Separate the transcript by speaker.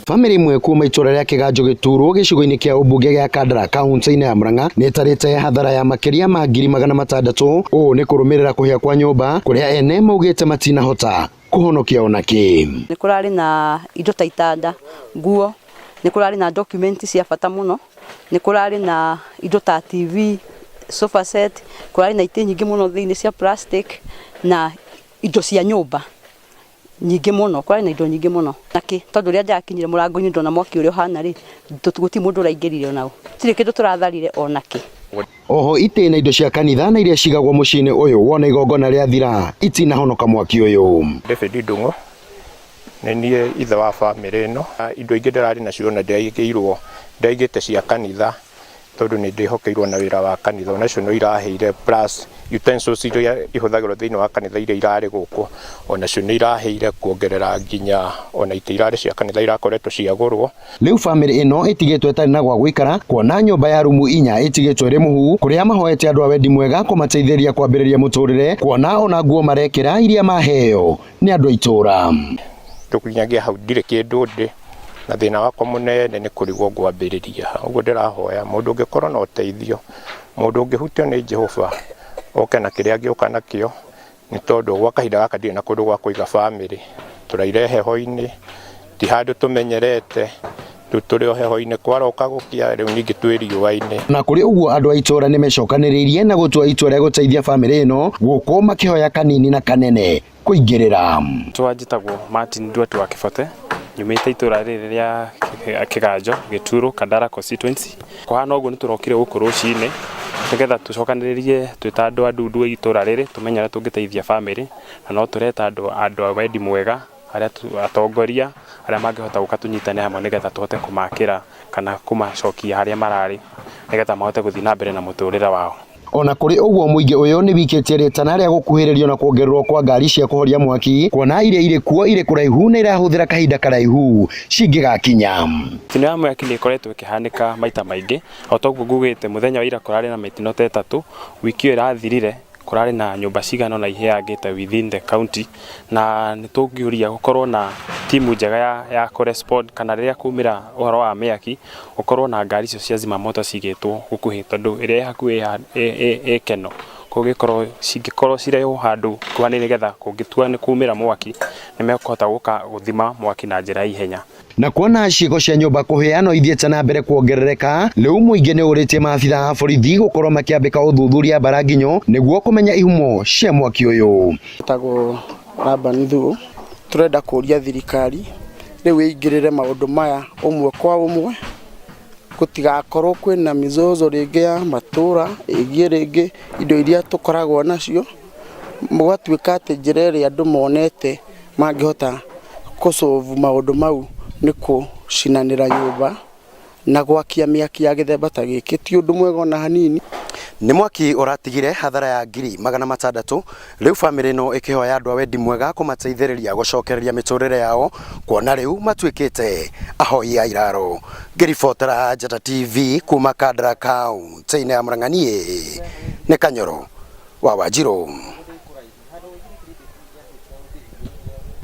Speaker 1: Bamĩrĩ ĩmwe kuma itũra rĩa Kĩganjo Gĩturwo gĩcigo-inĩ kĩa ũmbunge gĩa Kandara kaunti-inĩ ya Murang'a nĩ ĩtarĩte hathara ya makĩria ma 600,000. Ũũ nĩ kũrũmĩrĩra kũhĩa kwa nyũmba kũrĩa ene maugĩte matinahota kũhonokia ona kĩ.
Speaker 2: Nĩ kũrarĩ na indo ta itanda, nguo, nĩ kũrarĩ na document cia bata mũno, nĩ kũrarĩ na indo ta TV, sofa set, kũrarĩ na itĩ nyingĩ mũno thĩinĩ cia plastic na indo cia nyũmba nyingĩ mũno, kũrarĩ na indo nyingĩ mũno. Na kĩ, tondũ rĩrĩa ndĩrakinyire mũrango-inĩ ndona mwaki ũrĩa ũhana rĩ, gũtirĩ mũndũ ũraingĩrire ona ũ. Gũtirĩ kĩndũ tũratharire ona kĩ.
Speaker 1: Oho itĩ na indo cia kanitha na iria cigagwo mũciĩ-inĩ ũyũ wona igongona rĩathira itinahonoka mwaki ũyũ.
Speaker 3: David Ndung'u nĩ niĩ ithe wa bamĩrĩ ĩno. Indo ingĩ ndĩrarĩ nacio na ndĩraigĩirwo, ndĩraigĩte cia kanitha tondũ nĩ ndĩhokeirwo na wĩra wa kanitha onacio no irahĩire plus utensils iria ihũthagĩrwo thĩinĩ wa kanitha iria irarĩ gũkũ onacio nĩ irahĩire kuongerera nginya ona itĩ irarĩ cia kanitha irakoretwo ciagũrwo.
Speaker 1: Rĩu bamĩrĩ ĩno ĩtigĩtwo ĩtarĩ na gwa gũikara kuona nyũmba ya rumu inya ĩtigĩtwo ĩrĩ mũhu kũrĩa mahoete andũ a wendi mwega kũmateithĩrĩria kwambĩrĩria mũtũrĩre kuona ona nguo marekĩra iria maheo nĩ andũ a itũra.
Speaker 3: Tũkinyagia hau ndirĩ kĩndũ ndĩ na thĩna wakwa mũnene nĩ kũrigwo ngwambĩrĩria ha. Ũguo ndĩrahoya mũndũ ũngĩkorwo na ũteithio, mũndũ ũngĩhutio nĩ Jehova oke na kĩrĩa angĩũka nakĩo nĩ tondũ gwa kahinda gaka ndirĩ na kũndũ gwa kũiga bamĩrĩ. Tũraire heho-inĩ, ti handũ tũmenyerete, rĩu tũrĩ o heho-inĩ, kwaroka gũkĩa rĩu ningĩ twĩ riũa-inĩ.
Speaker 1: Na kũrĩ ũguo andũ a itũra nĩ mecokanĩrĩirie na gũtua itua rĩa gũteithia bamĩrĩ ĩno gũkũ makĩhoya kanini na kanene kũingĩrĩra.
Speaker 4: Twa njĩtagwo Martin Nduati wa Kĩbote, nyumĩte itũra rĩrĩ rĩa Kĩganjo, Gĩturo, Kandara constituency. Kũhana ũguo nĩ tũrokire gũkũ rũcinĩ nĩgetha tũcokanĩrĩrie twĩ ta andũ a ndundu a itũra rĩrĩ tũmenye ũrĩa tũngĩteithia bamĩrĩ na no tũreta andũ andũ a wendi mwega arĩa atongoria arĩa mangĩhota gũka tũnyitane hamwe nĩgetha tũhote kũmakĩra kana kũmacokia harĩa mararĩ nĩgetha mahote gũthiĩ na mbere na mũtũrĩre wao.
Speaker 1: Ona kũrĩ ũguo mũingĩ ũyũ nĩ wikĩtie rĩtana rĩa gũkuhĩrĩrio na kuongererwo kwa ngari cia kũhoria mwaki kuona iria irĩ kuo irĩ kũraihu na irahũthĩra kahinda karaihu cingĩgakinya.
Speaker 4: Mĩtino ya mwaki nĩ ĩkoretwo ĩkĩhanĩka maita maingĩ, o ta ũguo ngugĩte mũthenya wa ira kũrarĩ na mĩtino ta ĩtatũ, wiki ĩyo ĩrathirire kũrarĩ na nyũmba cigana ũna ihĩangĩte within the county, na nĩ tũngĩũria gũkorwo na timu njega ya kũ respond kana rĩrĩa kwaumĩra ũhoro wa mĩaki, gũkorwo na ngari icio cia zimamoto cigĩtwo gũkuhĩ tondũ ĩrĩa ĩ hakuhĩ ĩ Kenol, koguo cingĩkorwo cirehwo handũ hakuhĩ nĩgetha kũngĩtua nĩ kwaumĩra mwaki nĩ mekũhota gũka gũthima mwaki na njĩra ya ihenya.
Speaker 1: Na kuona ciĩko cia nyũmba kũhĩa no ithiĩte na mbere kuongerereka, rĩu mũingĩ nĩ ũrĩtie maabitha a borithi gũkorwo makĩambĩka ũthuthuria mbara nginyo nĩguo kũmenya ihumo cia mwaki ũyũ.
Speaker 5: Njĩtagwo Laban Thuo, tũrenda kũria thirikari rĩu ĩingĩrĩre maũndũ maya ũmwe kwa ũmwe, gũtigakorwo kwĩna mizozo rĩngĩ ya matũra, ĩgiĩ rĩngĩ indo iria tũkoragwo nacio, gũgatuĩka atĩ njĩra ĩrĩa andũ monete mangĩhota kũ solve maũndũ mau nĩ gũcinanĩra nyũmba na gwakia mĩaki ya gĩthemba ta gĩkĩ ti ũndũ mwega ona hanini.
Speaker 1: Nĩ mwaki ũratigire hathara ya 600,000 rĩu bamĩrĩ ĩno ĩkĩhoya andũ a wendi mwega kũmateithĩrĩria gũcokereria mĩtũrĩre yao kuona rĩu matuĩkĩte ahoi a iraro. Ngĩribotera Njata TV kuma Kandara kaunti-inĩ ya Murang'a niĩ nĩ Kanyoro wa Wanjirũ.